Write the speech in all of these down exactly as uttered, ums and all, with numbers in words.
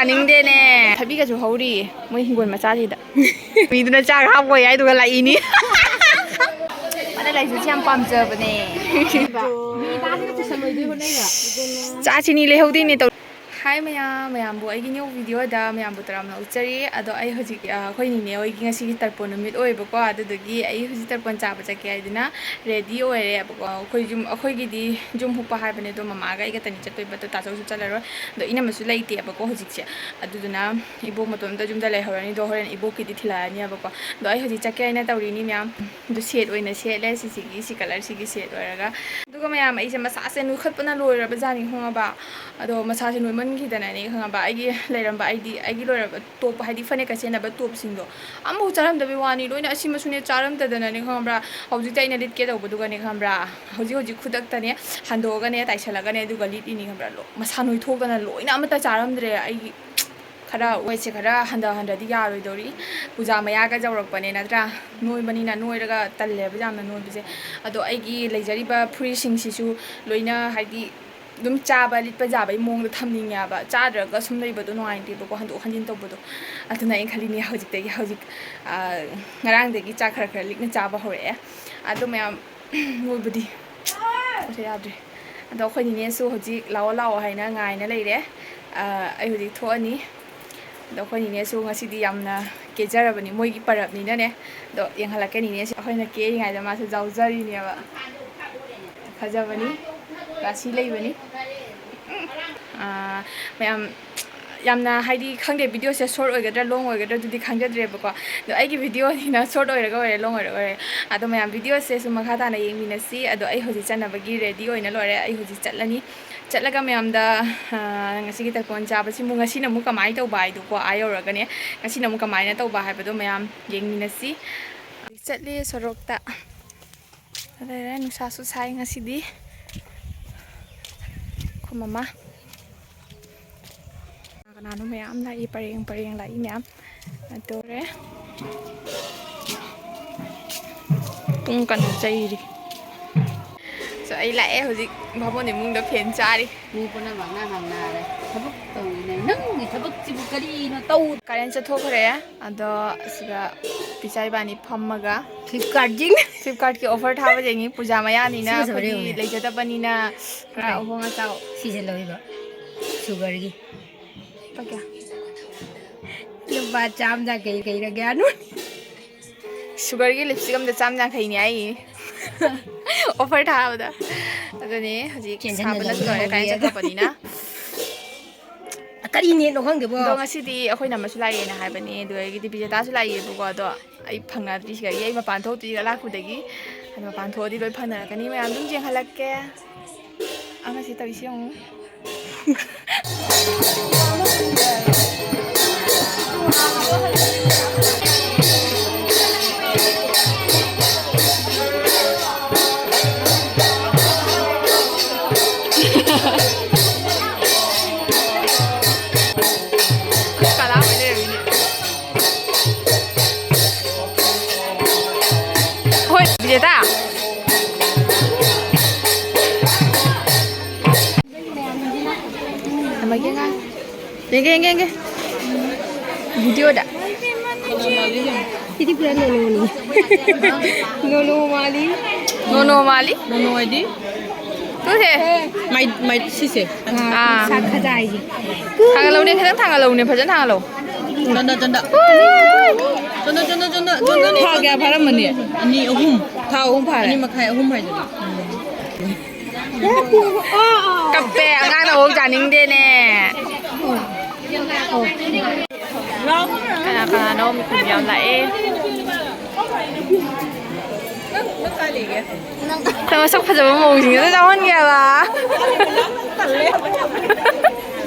ꯅꯤꯡꯗꯦꯅꯦ꯫ ꯊꯕꯤꯒꯁꯨ ꯍꯧꯔꯤ ꯃꯣꯏ ꯍꯤꯡꯒꯣꯜ ꯃꯆꯥꯁꯤꯗ꯫ ꯃꯤꯗꯨꯅ ꯆꯥꯛ ꯍꯥꯞꯄꯣꯏ ꯍꯥꯏꯗꯨꯒ ꯂꯥꯛꯏꯅꯤ꯫ ꯑꯗ ꯂꯩꯁꯨꯁꯤ ꯌꯥꯝ ꯄꯥꯝꯖꯕꯅꯦ꯫ ꯆꯥꯁꯤꯅꯤ ꯂꯩꯍꯧꯗꯣꯏꯅꯦ ꯇꯧ꯫ ꯍꯥꯏ ꯃꯌꯥꯝ, ꯃꯌꯥꯝꯕꯨ ꯑꯩꯒꯤ new videoꯗ ꯃꯌꯥꯝꯕꯨ ꯇꯔꯥꯝꯅ ꯑꯣꯛꯆꯔꯤ꯫ ꯑꯗꯣ ꯑꯩ ꯍꯧꯖꯤꯛ, ꯑ, ꯑꯩꯈꯣꯏ ꯅꯤꯅꯦ ꯍꯣꯏꯒꯤ ꯉꯁꯤꯒꯤ ꯇꯔꯄꯣꯟ ꯅꯨꯃꯤꯠ ꯑꯣꯏꯕꯀꯣ, ꯑꯗꯨꯗꯨꯒꯤ ꯑꯩ ꯍꯧꯖꯤꯛ ꯇꯔꯄꯣꯟ ꯆꯥꯕ ꯆꯠꯀꯦ ꯍꯥꯏꯗꯅ ready ꯑꯣꯏꯔꯦꯕꯀꯣ꯫ ꯑꯩꯈꯣꯏ ꯌꯨꯝ, ꯑꯩꯈꯣꯏꯒꯤꯗꯤ ꯌꯨꯝ ꯍꯨꯞꯄ ꯍꯥꯏꯕꯅꯦ, ꯑꯗꯣ ꯃꯃꯥꯒ ꯑꯩꯒꯇꯅꯤ ꯆꯠꯇꯣꯏꯕ, ꯑꯗꯣ ꯇꯥꯆꯧꯁꯨ ꯆꯠꯂꯔꯣꯏ꯫ ꯑꯗꯣ ꯏꯅꯝꯃꯁꯨ ꯂꯩꯇꯦꯕꯀꯣ ꯍꯧꯖꯤꯛꯁꯦ, ꯑꯗꯨꯗꯨꯅ ꯏꯕꯣꯛ ꯃꯇꯣꯝꯇ ꯌꯨꯝꯗ ꯂꯩꯍꯧꯔꯅꯤ꯫ ꯑꯗꯣ ꯍꯣꯔꯦꯟ ꯏꯕꯣꯛꯀꯤꯗꯤ ꯊꯤꯜꯂꯛꯑꯅꯦꯕꯀꯣ꯫ ꯑꯗꯣ ꯑꯩ ꯍꯧꯖꯤꯛ ꯆꯠꯀꯦ ꯍꯥꯏꯅ ꯇꯧꯔꯤꯅꯤ ꯃꯌꯥꯝ꯫ ꯑꯗꯨ set ꯑꯣꯏꯅ ꯁꯦꯠꯂꯦ, ꯁꯤꯁꯤꯒꯤ, ꯁꯤ colourꯁꯤꯒꯤ set ꯑꯣꯏꯔꯒ꯫ ꯑꯗꯨꯒ ꯃꯌꯥꯝ, ꯑꯩꯁꯦ ꯃꯁꯥꯁꯦ ꯅꯣꯏꯈꯠꯄꯅ ꯂꯣꯏꯔꯕ ꯖꯥꯠꯅꯤ, ꯈꯪꯉꯕ? ꯑꯗꯣ ꯃꯁꯥꯁꯦ ꯅꯣꯏꯃꯟꯈꯤꯗꯅꯅꯦ, ꯈꯪꯉꯕ? ꯑꯩꯒꯤ ꯂꯩꯔꯝꯕ, ꯑꯩꯗꯤ ꯑꯩꯒꯤ ꯂꯣꯏꯔꯕ top, ꯍꯥꯏꯗꯤ ꯐꯅꯦꯛꯀ ꯁꯦꯠꯅꯕ topꯁꯤꯡꯗꯣ ꯑꯃꯐꯥꯎ ꯆꯥꯔꯝꯗꯕꯩ ꯋꯥꯅꯤ꯫ ꯂꯣꯏꯅ ꯑꯁꯤꯃꯁꯨꯅꯦ ꯆꯥꯔꯝꯗꯗꯅꯅꯦ, ꯈꯪꯉꯕ꯭ꯔꯥ? ꯍꯧꯖꯤꯛꯇ ꯑꯩꯅ ꯂꯤꯠꯀꯦ ꯇꯧꯕꯗꯨꯒꯅꯦ, ꯈꯪꯉꯕ꯭ꯔꯥ? ꯍꯧꯖꯤꯛ ꯍꯧꯖꯤꯛ ꯈꯨꯗꯛꯇꯅꯦ ꯍꯟꯗꯣꯛꯑꯒꯅꯦ ꯇꯥꯏꯁꯜꯂꯒꯅꯦ, ꯑꯗꯨꯒ ꯂꯤꯠꯂꯤꯅꯤ, ꯈꯪꯉꯕ꯭ꯔꯥ? ꯂꯣ-, ꯃꯁꯥ ꯅꯣꯏꯊꯣꯛꯇꯅ ꯂꯣꯏꯅ ꯑꯃꯠꯇ ꯆꯥꯔꯝꯗ꯭ꯔꯦ꯫ ꯑꯩꯒꯤ ꯈꯔ weightꯁꯦ ꯈꯔ ꯍꯟꯊ ꯍꯟꯊꯗꯤ ꯌꯥꯔꯣꯏꯗꯧꯔꯤ꯫ ꯄꯨꯖꯥ ꯃꯌꯥꯒ ꯌꯧꯔꯛꯄꯅꯦ ꯅꯠꯇ꯭ꯔꯥ? ꯅꯣꯏꯕꯅꯤꯅ ꯅꯣꯏꯔꯒ ꯇꯜꯂꯦꯕ ꯌꯥꯝꯅ ꯅꯣꯏꯕꯁꯦ꯫ ꯑꯗꯣ ꯑꯩꯒꯤ ꯂꯩꯖꯔꯤꯕ ꯐꯨꯔꯤꯠꯁꯤꯡꯁꯤꯁꯨ ꯂꯣꯏꯅ, ꯍꯥꯏꯗꯤ, ꯑꯗꯨꯝ ꯆꯥꯕ ꯂꯤꯠꯄ ꯌꯥꯕꯒꯤ ꯃꯑꯣꯡꯗ ꯊꯝꯅꯤꯡꯉꯦꯕ꯫ ꯆꯥꯗ꯭ꯔꯒ ꯁꯨꯝ ꯂꯩꯕꯗꯣ ꯅꯨꯡꯉꯥꯏꯇꯦꯕꯀꯣ, ꯍꯟꯗꯣꯛ ꯍꯟꯖꯤꯟ ꯇꯧꯕꯗꯣ꯫ ꯑꯗꯨꯅ ꯑꯩꯅ ꯈꯜꯂꯤꯅꯦ ꯍꯧꯖꯤꯛꯇꯒꯤ, ꯍꯧꯖꯤꯛ, ꯑ, ꯉꯔꯥꯡꯗꯒꯤ ꯆꯥꯛ ꯈꯔ ꯈꯔ ꯂꯤꯛꯅ ꯆꯥꯕ ꯍꯧꯔꯛꯑꯦ꯫ ꯑꯗꯣ ꯃꯌꯥꯝ, ꯅꯣꯏꯕꯗꯤ ꯌꯥꯗ꯭ꯔꯦ꯫ ꯑꯗꯣ ꯑꯩꯈꯣꯏ ꯅꯤꯅꯦꯁꯨ ꯍꯧꯖꯤꯛ ꯂꯥꯛꯑꯣ ꯂꯥꯛꯑꯣ ꯍꯥꯏꯅ ꯉꯥꯏꯅ ꯂꯩꯔꯦ꯫ ꯑ, ꯑꯩ ꯍꯧꯖꯤꯛ ꯊꯣꯛꯑꯅꯤ꯫ ꯑꯗꯣ ꯑꯩꯈꯣꯏ ꯅꯤꯅꯦꯁꯨ ꯉꯁꯤꯗꯤ ꯌꯥꯝꯅ ꯀꯦꯖꯔꯕꯅꯤ, ꯃꯣꯏꯒꯤ ꯄꯔꯕꯅꯤꯅꯅꯦ꯫ ꯑꯗꯣ ꯌꯦꯡꯍꯜꯂꯛꯀꯦ, ꯅꯤꯅꯦꯁꯦ ꯑꯩꯈꯣꯏꯅ ꯀꯦꯔꯤꯉꯩꯗ ꯃꯥꯁꯨ ꯌꯥꯎꯖꯔꯤꯅꯦꯕ꯫ ꯐꯖꯕꯅꯤ, ꯔꯥꯁꯤ ꯂꯩꯕꯅꯤ꯫ ꯑ, ꯃꯌꯥꯝ, ꯌꯥꯝꯅ, ꯍꯥꯏꯗꯤ, ꯈꯪꯗꯦ, videoꯁꯦ short ꯑꯣꯏꯒꯗ꯭ꯔꯥ long ꯑꯣꯏꯒꯗ꯭ꯔꯥ ꯑꯗꯨꯗꯤ ꯈꯪꯖꯗ꯭ꯔꯦꯕꯀꯣ꯫ ꯑꯗꯣ ꯑꯩꯒꯤ videoꯅꯤꯅ short ꯑꯣꯏꯔꯒ ꯑꯣꯏꯔꯦ, long ꯑꯣꯏꯔꯒ ꯑꯣꯏꯔꯦ꯫ ꯑꯗꯣ ꯃꯌꯥꯝ, videoꯁꯦ ꯁꯨꯝ ꯃꯈꯥ ꯇꯥꯅ ꯌꯦꯡꯃꯤꯟꯅꯁꯤ꯫ ꯑꯗꯣ ꯑꯩ ꯍꯧꯖꯤꯛ ꯆꯠꯅꯕꯒꯤ ready ꯑꯣꯏꯅ ꯂꯣꯏꯔꯦ꯫ ꯑꯩ ꯍꯧꯖꯤꯛ ꯆꯠꯂꯅꯤ꯫ ꯆꯠꯂꯒ ꯃꯌꯥꯝꯗ, ꯑ, ꯉꯁꯤꯒꯤ ꯇꯔꯄꯣꯟ ꯆꯥꯕꯁꯤꯕꯨ ꯉꯁꯤꯅ ꯑꯃꯨꯛ ꯀꯃꯥꯏꯅ ꯇꯧꯕ ꯍꯥꯏꯗꯣꯀꯣ, ꯑꯥ ꯌꯧꯔꯒꯅꯦ ꯉꯁꯤꯅ ꯑꯃꯨꯛ ꯀꯃꯥꯏꯅ ꯇꯧꯕ ꯍꯥꯏꯕꯗꯣ ꯃꯌꯥꯝ ꯌꯦꯡꯃꯤꯟꯅꯁꯤ꯫ ꯆꯠꯂꯤ ꯁꯣꯔꯣꯛꯇ꯫ ꯂꯩꯔꯦ, ꯅꯨꯡꯁꯥꯁꯨ ꯁꯥꯏ ꯉꯁꯤꯗꯤ꯫ ꯑꯩꯈꯣꯏ ꯃꯃꯥ꯫ ꯀꯅꯥ ꯀꯅꯥꯅꯣ ꯃꯌꯥꯝ ꯂꯥꯛꯏ, ꯄꯔꯦꯡ ꯄꯔꯦꯡ ꯂꯥꯛꯏ ꯃꯌꯥꯝ꯫ ꯑꯗꯨꯔꯦ꯫ ꯄꯨꯡ ꯀꯩꯅꯣ ꯆꯩꯔꯤ꯫ So, ꯑꯩ ꯂꯥꯛꯑꯦ ꯍꯧꯖꯤꯛ꯫ ꯕꯥꯃꯣꯟ ꯏꯃꯨꯡꯗ ꯐꯦꯟ ꯆꯥꯔꯤ꯫ ꯃꯤ ꯄꯨꯝꯅꯃꯛꯅ ꯍꯪꯅꯔꯦ, "ꯊꯕꯛ ꯇꯧꯔꯤꯅꯦ, ꯅꯪꯒꯤ ꯊꯕꯛꯁꯤꯕꯨ ꯀꯔꯤꯅꯣ ꯇꯧ?" ꯀꯥꯔꯦꯟ ꯆꯠꯊꯣꯛꯈ꯭ꯔꯦ꯫ ꯑꯗꯣ ꯁꯤꯗ ꯄꯤꯆꯥ ꯏꯕꯥꯅꯤ ꯐꯝꯃꯒ Flipkart ꯌꯦꯡꯉꯤ꯫ Flipkart ꯀꯤ offer ꯊꯥꯕ ꯌꯦꯡꯉꯤ꯫ ꯄꯨꯖꯥ ꯃꯌꯥꯅꯤꯅ ꯁꯤ ꯐꯖꯕ ꯑꯩꯈꯣꯏꯗꯤ ꯌꯦꯡꯉꯨꯅꯦ꯫ ꯂꯩꯖꯗꯕꯅꯤꯅ ꯈꯔ ꯍꯣꯏ꯫ ꯑꯍꯣꯡ ꯑꯆꯥꯎ꯫ ꯁꯤꯁꯦ ꯂꯧꯔꯤꯕ sugar ꯒꯤ꯫ ꯂꯨꯄꯥ ꯀꯌꯥ? ꯂꯨꯄꯥ ꯆꯥꯝ ꯌꯥꯡꯈꯩ ꯀꯩꯔ ꯀꯌꯥꯅꯣ? Sugar ꯒꯤ lipstick ꯑꯝꯗ ꯆꯥꯝ ꯌꯥꯡꯈꯩꯅꯦ ꯍꯥꯏꯌꯦ꯫ Offer ꯊꯥꯕꯗ꯫ ꯑꯗꯨꯅꯦ ꯍꯧꯖꯤꯛ ꯆꯦꯟꯁꯤꯟꯅꯗꯕ ꯁꯥꯕꯅꯁꯨ ꯂꯣꯏꯔꯦ ꯀꯥꯏ ꯍꯧꯔꯦ꯫ ꯆꯠꯈ꯭ꯔꯕꯅꯤꯅ꯫ ꯀꯔꯤ ꯅꯦꯠꯅꯣ ꯈꯪꯗꯦꯕꯣ꯫ ꯑꯗꯣ ꯉꯁꯤꯗꯤ ꯑꯩꯈꯣꯏ ꯅꯝꯃꯁꯨ ꯂꯥꯛꯑꯦꯅ ꯍꯥꯏꯕꯅꯦ, ꯑꯗꯨꯗꯒꯤꯗꯤ ꯕꯤꯖꯦꯇꯥꯁꯨ ꯂꯥꯛꯑꯦꯕꯀꯣ꯫ ꯑꯗꯣ ꯑꯩ ꯐꯪꯅꯗ꯭ꯔꯤ ꯁꯤꯗꯒꯤ, ꯑꯩ ꯃꯄꯥꯟ ꯊꯣꯛꯇ꯭ꯔꯤ ꯂꯥꯛꯄꯗꯒꯤ꯫ ꯑꯗꯣ ꯃꯄꯥꯟ ꯊꯣꯛꯑꯗꯤ ꯂꯣꯏ ꯐꯪꯅꯔꯛꯀꯅꯤ ꯃꯌꯥꯝ꯫ ꯑꯗꯨꯝ ꯆꯦꯟꯈꯠꯂꯛꯀꯦ꯫ ꯑꯉꯁꯤ ꯇꯧꯔꯤꯁꯤ ꯌꯦꯡꯉꯨ꯫ ꯀꯂꯥ ꯑꯣꯏ ꯂꯩꯔꯝꯃꯤꯅꯦ꯫ ꯍꯣꯏ, ꯕꯤꯖꯦꯇꯥ꯫ ꯊꯝꯃꯒꯦ, ꯑꯉꯥꯡ꯫ ꯌꯦꯡꯒꯦ, ꯌꯦꯡꯒꯦ, ꯌꯦꯡꯒꯦ꯫ Video ꯗ꯫ ꯁꯤꯗꯤ ꯄꯨꯔꯥ ꯅꯣꯅꯣꯅꯤ꯫ ꯅꯣꯅꯣ ꯃꯥꯜꯂꯤ꯫ ꯅꯣꯅꯣ ꯃꯥꯜꯂꯤ? ꯅꯣꯅꯣ ꯍꯥꯏꯗꯤ? ꯇꯨꯁꯦ꯫ ꯃꯥꯏ, ꯃꯥꯏ, ꯁꯤꯁꯦ꯫ ꯑꯥ꯫ ꯁꯥ ꯈꯖꯥꯏꯁꯦ꯫ ꯊꯥꯡꯒꯠꯂꯧꯅꯦ, ꯈꯤꯇꯪ ꯊꯥꯡꯒꯠꯂꯧꯅꯦ, ꯐꯖꯅ ꯊꯥꯡꯒꯠꯂꯧ꯫ ꯆꯟꯗ, ꯆꯟꯗ꯫ ꯆꯟꯗ, ꯆꯟꯗ, ꯆꯟꯗ, ꯆꯟꯗꯅꯦ꯫ ꯊꯥ ꯀꯌꯥ ꯐꯥꯔꯝꯃꯅꯤ? ꯑꯅꯤ, ꯑꯍꯨꯝ꯫ ꯊꯥ ꯑꯍꯨꯝ ꯐꯥꯔꯦ? ꯑꯅꯤ ꯃꯈꯥꯏ, ꯑꯍꯨꯝ ꯍꯥꯏꯗꯨꯅꯤ꯫ ꯀꯞꯄꯦ, ꯑꯉꯥꯡꯅ ꯑꯣꯛ ꯆꯥꯅꯤꯡꯗꯦꯅꯦ꯫ ꯀꯅꯥ ꯀꯅꯥꯅꯣ ꯃꯤꯈꯨꯟ ꯌꯥꯝ ꯂꯥꯛꯑꯦ꯫ ꯅꯪ ꯃꯁꯛ ꯐꯖꯕ ꯃꯑꯣꯡꯁꯤꯡꯗꯨꯗ ꯆꯥꯎꯍꯟꯒꯦ ꯍꯥꯏꯕ꯫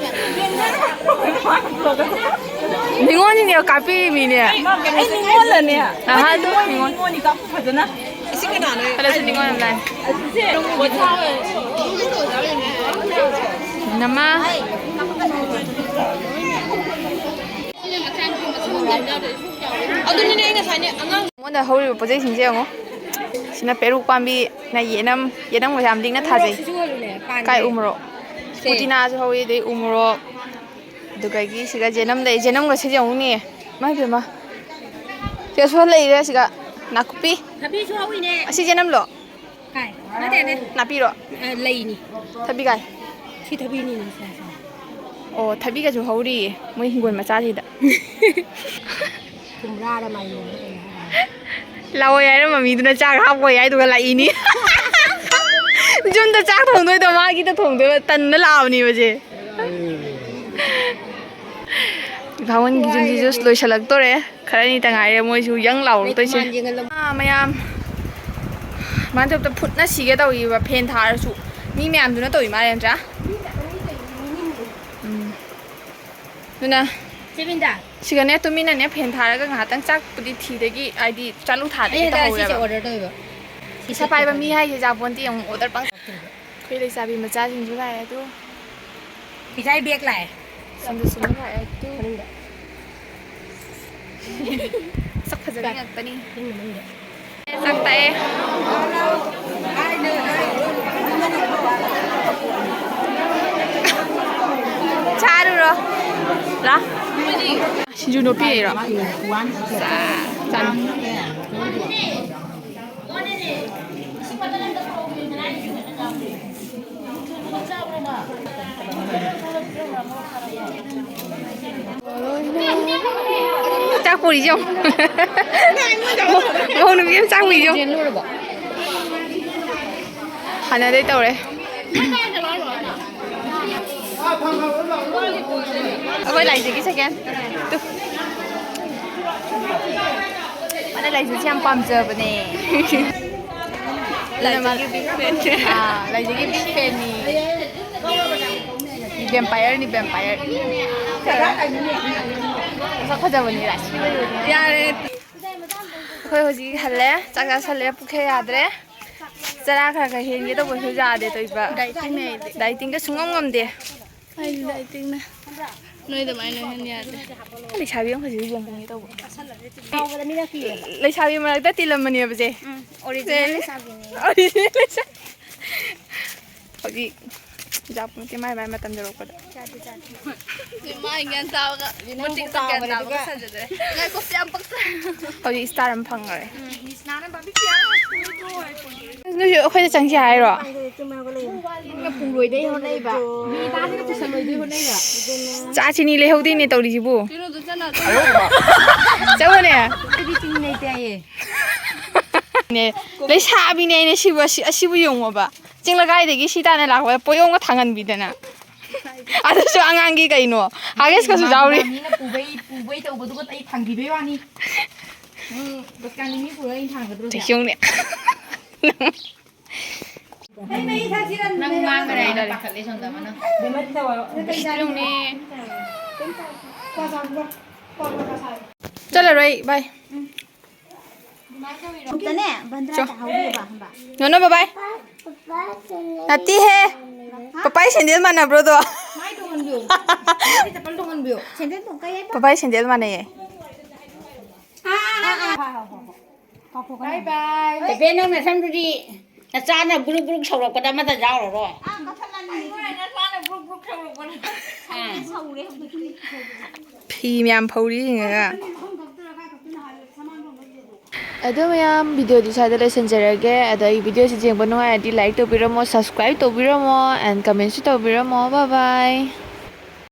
ꯅꯤꯉꯣꯜꯅꯤꯅꯦ ꯀꯥꯞꯄꯤꯔꯤꯃꯤꯅꯦ꯫ ꯑꯩ ꯅꯤꯉꯣꯜꯂꯅꯦ? ꯑꯍꯥ, ꯑꯗꯨ ꯅꯤꯉꯣꯜ꯫ ꯅꯤꯉꯣꯜꯅꯤ ꯀꯥꯞꯄꯨ ꯐꯖꯅ꯫ ꯑꯁꯤ ꯀꯅꯥꯅꯣ? ꯍꯜꯂꯣ, ꯁꯤ ꯅꯤꯉꯣꯜ ꯑꯃ ꯂꯥꯛꯑꯦ꯫ ꯅꯃꯥ꯫ ꯑꯗꯨꯅꯤꯅꯦ ꯑꯩ ꯉꯁꯥꯏꯅꯦ ꯑꯉꯥꯡ ꯑꯩꯉꯣꯟꯗ ꯍꯧꯔꯤꯕ ꯄꯣꯠ ꯆꯩꯁꯤꯡꯁꯦ ꯌꯦꯡꯉꯣ꯫ ꯁꯤꯅ ꯄꯦꯔꯨꯛ ꯄꯥꯝꯕꯤ, ꯁꯤꯅ ꯌꯦꯅꯝ, ꯌꯦꯅꯝꯒ ꯌꯥꯝ ꯂꯤꯛꯅ ꯊꯥꯖꯩ꯫ ꯀꯥꯏ ꯎꯃꯣꯔꯣꯛ? ꯁꯦ꯫ ꯄꯨꯗꯤꯅꯥꯁꯨ ꯍꯧꯋꯤ, ꯑꯗꯩ ꯎꯃꯣꯔꯣꯛ, ꯑꯗꯨꯗꯒꯤ ꯁꯤꯒ ꯖꯦꯅꯝ ꯂꯩ꯫ ꯖꯦꯅꯝꯒꯁꯤꯗꯤ ꯌꯦꯡꯉꯨꯅꯦ, ꯏꯃꯥ ꯏꯕꯦꯝꯃ꯫ ꯁꯤꯗꯁꯨ ꯂꯩꯔꯦ, ꯁꯤꯒ ꯅꯥꯀꯨꯞꯄꯤ꯫ ꯊꯕꯤꯁꯨ ꯍꯧꯋꯤꯅꯦ꯫ ꯑꯁꯤ ꯖꯦꯅꯝꯂꯣ? ꯀꯥꯏ? ꯅꯠꯇꯦ, ꯅꯠꯇꯦ꯫ ꯅꯥꯄꯤꯔꯣ? ꯑ, ꯂꯩꯅꯤ꯫ ꯊꯕꯤ ꯀꯥꯏ? ꯁꯤ ꯊꯕꯤꯅꯤꯅꯦ, ꯁꯦ, ꯁꯦ꯫ ꯑꯣ, ꯊꯕꯤꯒꯁꯨ ꯍꯧꯔꯤꯌꯦ ꯃꯣꯏ ꯍꯤꯡꯒꯣꯜ ꯃꯆꯥꯁꯤꯗ꯫ ꯈꯨꯝꯕ꯭ꯔꯥꯔ ꯃꯥꯏꯔꯦꯟꯂ ꯀꯩꯅꯣ ꯍꯥꯏꯕꯅꯤ꯫ ꯂꯥꯛꯑꯣꯏ ꯍꯥꯏꯔꯝꯕ ꯃꯤꯗꯨꯅ ꯆꯥꯛ ꯍꯥꯞꯄꯣꯏ ꯍꯥꯏꯗꯨꯒ ꯂꯥꯛꯏꯅꯤ꯫ ꯌꯨꯝꯗ ꯆꯥꯛ ꯊꯣꯡꯗꯣꯏꯗꯣ ꯃꯥꯒꯤꯗ ꯊꯣꯡꯗꯣꯏꯕ ꯇꯟꯅ ꯂꯥꯛꯑꯕꯅꯦꯕ ꯁꯦ꯫ ꯏꯝꯐꯥꯜꯒꯤ ꯌꯨꯝꯁꯤꯁꯨ ꯂꯣꯏꯁꯤꯜꯂꯛꯇꯣꯔꯦ꯫ ꯈꯔꯅꯤꯇ ꯉꯥꯏꯔꯦ ꯃꯣꯏꯁꯨ ꯌꯪ ꯂꯥꯎꯔꯛꯇꯣꯏꯁꯦ꯫ ꯃꯥꯟ ꯌꯦꯡꯍꯜꯂꯝꯃꯨ꯫ ꯑꯥ, ꯃꯌꯥꯝ ꯃꯥꯟ ꯇꯧꯕꯗ ꯐꯨꯠꯅ ꯁꯤꯒꯦ ꯇꯧꯔꯤꯕ ꯐꯦꯟ ꯊꯥꯔꯁꯨ꯫ ꯃꯤ ꯃꯌꯥꯝꯗꯨꯅ ꯇꯧꯔꯤ ꯃꯥꯜꯂꯦ ꯅꯠꯇ꯭ꯔꯥ? ꯎꯝ꯫ ꯑꯗꯨꯅ ꯆꯦꯃꯤꯟꯗ꯫ ꯁꯤꯒꯅꯦ ꯇꯨꯃꯤꯟꯅꯅꯦ ꯐꯦꯟ ꯊꯥꯔꯒ ꯉꯥꯏꯍꯥꯛꯇꯪ ꯆꯥꯛꯄꯨꯗꯤ ꯊꯤꯗꯒꯤ ꯍꯥꯏꯗꯤ ꯆꯥꯂꯨ ꯊꯥꯗꯒꯤ ꯑꯩ ꯍꯟꯗꯛ ꯁꯤꯁꯦ ꯇꯧꯍꯧꯔꯦꯕ꯫ Order ꯇꯧꯋꯦꯕ꯫ ꯄꯩꯁꯥ ꯄꯥꯏꯕ ꯃꯤ ꯍꯥꯏꯁꯦ ꯆꯥꯄꯣꯟꯇꯦ ꯑꯃꯨꯛ order ꯄꯪ-, ꯑꯩꯈꯣꯏ ꯂꯩꯁꯥꯕꯤ ꯃꯆꯥꯁꯤꯡꯁꯨ ꯂꯥꯛꯑꯦ ꯑꯗꯨ꯫ ꯐꯤꯖꯥꯏ bag ꯂꯥꯛꯑꯦ꯫ ꯁꯣꯝꯗꯁꯨ ꯑꯃ ꯂꯥꯛꯑꯦ ꯑꯗꯨ꯫ ꯃꯅꯨꯡꯗ꯫ ꯁꯛ ꯐꯖꯕꯤ ꯉꯥꯛꯇꯅꯤ꯫ ꯅꯪ ꯃꯅꯨꯡꯗ꯫ ꯆꯥꯛ ꯇꯥꯛꯑꯦ꯫ ꯆꯥꯔꯨꯔꯣ꯫ ꯂꯥ꯫ ꯁꯤꯡꯖꯨ ꯅꯣꯄꯤ ꯂꯩꯔꯣ? ꯆꯥ-, ꯆꯥꯅꯤꯡꯉꯤ꯫ ꯆꯥꯛ ꯄꯨꯔꯤꯁꯦ ꯌꯦꯡꯉꯨ꯫ ꯃꯧ ꯅꯨꯄꯤ ꯑꯃ ꯆꯥꯛ ꯄꯨꯔꯤꯁꯦ ꯌꯦꯡꯉꯨ꯫ ꯍꯥꯟꯅꯗꯩ ꯇꯧꯔꯦ꯫ ꯑꯩꯈꯣꯏ ꯂꯥꯏꯖꯒꯤ second꯫ ꯇꯨ꯫ ꯃꯥꯅ ꯂꯥꯏꯖꯁꯦ ꯌꯥꯝ ꯄꯥꯝꯖꯕꯅꯦ꯫ ꯂꯥꯏꯖꯒꯤ big fan꯫ ꯑꯥ, ꯂꯥꯏꯖꯒꯤ big fanꯅꯤ꯫ Vampireꯅꯤ, vampire꯫ ꯃꯁꯛ ꯐꯖꯕꯅꯤ, ꯔꯥꯁꯤ ꯑꯣꯏꯕꯅꯤ꯫ ꯌꯥꯔꯦ꯫ ꯑꯩꯈꯣꯏ ꯍꯧꯖꯤꯛ ꯍꯜꯂꯦ, ꯆꯥꯛ ꯆꯥꯁꯜꯂꯦ, ꯄꯨꯛꯁꯦ ꯌꯥꯗ꯭ꯔꯦ꯫ ꯆꯔꯥ ꯈꯔ ꯈꯔ ꯍꯦꯟꯒꯦ ꯇꯧꯕꯁꯨ ꯌꯥꯗꯦ ꯇꯧꯏꯕ꯫ Dietingꯅꯦ ꯑꯩꯗꯤ꯫ Dietingꯒ ꯁꯨꯡꯉꯝ ꯉꯝꯗꯦ꯫ ꯑꯩꯗꯤ dietingꯅꯦ꯫ ꯅꯣꯏ ꯑꯗꯨꯃꯥꯏꯅ ꯅꯣꯏꯍꯟ ꯌꯥꯗꯦ꯫ ꯂꯩꯁꯥꯕꯤ ꯑꯃꯈꯛꯁꯤꯁꯨ ꯌꯦꯡꯍꯟꯒꯦ ꯇꯧꯕ꯫ ꯂꯩꯁꯥꯕꯤ ꯃꯔꯛꯇ ꯇꯤꯜꯂꯝꯕꯅꯦꯕꯁꯦ꯫ ꯎꯝ, original ꯁꯦ꯫ ꯂꯩꯁꯥꯕꯤꯅꯦ꯫ Original ꯂꯩꯁꯥ-, ꯍꯧꯖꯤꯛ ꯖꯥꯄꯣꯟꯇꯦ, ꯃꯥꯏ ꯃꯥꯏ ꯃꯇꯝ ꯌꯧꯔꯛꯄꯗ꯫ ꯃꯥ ꯒ꯭ꯌꯥꯟ ꯇꯥꯕꯒ, ꯃꯇꯤꯛ ꯒ꯭ꯌꯥꯟ ꯇꯥꯕꯒ ꯁꯥꯖꯗ꯭ꯔꯦ꯫ ꯉꯥꯏꯈꯣ, ꯌꯥꯝ ꯄꯛꯇ꯭ꯔꯦ꯫ ꯍꯧꯖꯤꯛ ꯏꯁꯇꯥꯔ ꯑꯃ ꯐꯪꯈ꯭ꯔꯦ꯫ ꯅꯣꯏꯁꯨ ꯑꯩꯈꯣꯏꯗ ꯆꯪꯁꯤ ꯍꯥꯏꯔꯣ? ꯄꯨꯡꯂꯣꯏꯗꯩ ꯍꯣꯠꯅꯩꯕ꯫ ꯆꯥ ꯆꯤꯅꯤ ꯂꯩꯍꯧꯗꯦꯅꯦ ꯇꯧꯔꯤꯁꯤꯕꯨ꯫ ꯆꯪꯉꯣꯅꯦ꯫ ꯑꯩꯗꯤ ꯆꯤꯅꯤ ꯂꯩꯇꯦ ꯍꯥꯏꯌꯦ꯫ ꯅꯦ, ꯂꯩꯁꯥꯕꯤꯅꯦ ꯑꯩꯅ ꯁꯤꯕꯨ, ꯑꯁꯤ-, ꯑꯁꯤꯕꯨ ꯌꯦꯡꯉꯣꯕ꯫ ꯆꯤꯡ ꯂꯩꯀꯥꯏꯗꯒꯤ ꯁꯤ ꯇꯥꯟꯅ ꯂꯥꯛꯄꯗ ꯄꯣꯌꯣꯡꯒ ꯊꯥꯡꯍꯟꯕꯤꯗꯅ꯫ ꯑꯗꯨꯁꯨ ꯑꯉꯥꯡꯒꯤ ꯀꯩꯅꯣ, ꯍꯥꯒꯦꯁꯀꯁꯨ ꯌꯥꯎꯔꯤ꯫ ꯃꯤꯅ ꯄꯨꯕꯩ, ꯄꯨꯕꯩ ꯇꯧꯕꯗꯨꯒ ꯑꯩ ꯊꯥꯡꯕꯤꯕꯩ ꯋꯥꯅꯤ꯫ ꯎꯝ, ꯕꯁꯀꯥꯅꯤ ꯃꯤ ꯄꯨꯔ ꯑꯩ ꯊꯥꯡꯒꯗ꯭ꯔꯣ? ꯌꯦꯡꯉꯨꯅꯦ꯫ ꯅꯪ ꯃꯥꯡꯈ꯭ꯔꯦ ꯍꯥꯏꯅ ꯄꯥꯈꯠꯂꯦ ꯁꯣꯝꯗ ꯑꯃꯅ꯫ ꯌꯦꯡꯉꯨꯅꯦ꯫ ꯆꯠꯂꯔꯣꯏ, ꯚꯥꯏ꯫ ꯑꯃꯨꯛꯇꯅꯦ ꯕꯟꯗ꯭ꯔꯥ ꯆꯣ꯫ ꯇꯥꯍꯧꯔꯤꯕ ꯈꯪꯕ꯭ꯔꯥ? ꯅꯣꯅꯣ ꯕꯕꯥꯏ꯫ ꯅꯠꯇꯦꯍꯦ꯫ ꯄꯄꯥꯏ ꯁꯦꯟꯗꯦꯜ ꯃꯥꯟꯅꯕ꯭ꯔꯣꯗꯣ? ꯃꯥꯏ ꯇꯣꯡꯍꯟꯕꯤꯌꯨ꯫ ꯃꯥꯏ ꯆꯄꯜ ꯇꯣꯡꯍꯟꯕꯤꯌꯨ꯫ ꯁꯦꯟꯗꯦꯜ ꯇꯣꯡ-, ꯀꯩ ꯍꯥꯏꯕ? ꯄꯄꯥꯏ ꯁꯦꯟꯗꯦꯜ ꯃꯥꯟꯅꯩꯌꯦ꯫ ꯑꯥ, ꯑꯥ, ꯑꯥ, ꯑꯥ꯫ ꯍꯣꯏ, ꯍꯣꯏ, ꯍꯣꯏ, ꯍꯣꯏ꯫ ꯀꯥꯎꯊꯣꯛꯀꯅꯤ꯫ ꯕꯥꯏ ꯕꯥꯏ꯫ ꯕꯦꯕꯦ, ꯅꯪ ꯅꯁꯝꯗꯨꯗꯤ ꯅꯆꯥꯅ ꯕ꯭ꯔꯨꯛ ꯕ꯭ꯔꯨꯛ ꯁꯧꯔꯛꯄꯗ ꯑꯃꯠꯇ ꯌꯥꯎꯔꯔꯣꯏ꯫ ꯑꯥ, ꯀꯛꯊꯠꯂꯅꯤ꯫ ꯑꯩꯈꯣꯏ ꯅꯆꯥꯅ ꯕ꯭ꯔꯨꯛ ꯕ꯭ꯔꯨꯛ ꯁꯧꯔꯛꯄꯅ꯫ ꯑꯥ꯫ ꯁꯧꯔꯦ ꯍꯧꯖꯤꯛꯇꯤ꯫ ꯐꯤ ꯃꯌꯥꯝ ꯐꯧꯔꯤꯁꯤꯡꯁꯤꯅ꯫ ꯑꯗꯣ ꯃꯌꯥꯝ, ꯚꯤꯗꯤꯑꯣꯗꯤ ꯁ꯭ꯋꯥꯏꯗ ꯂꯣꯏꯁꯤꯟꯖꯔꯒꯦ꯫ ꯑꯗꯣ ꯑꯩ ꯚꯤꯗꯤꯑꯣꯁꯤ ꯌꯦꯡꯕ ꯅꯨꯡꯉꯥꯏꯔꯗꯤ like ꯇꯧꯕꯤꯔꯝꯃꯣ, subscribe ꯇꯧꯕꯤꯔꯝꯃꯣ, and commentꯁꯨ ꯇꯧꯕꯤꯔꯝꯃꯣ꯫ Bye bye꯫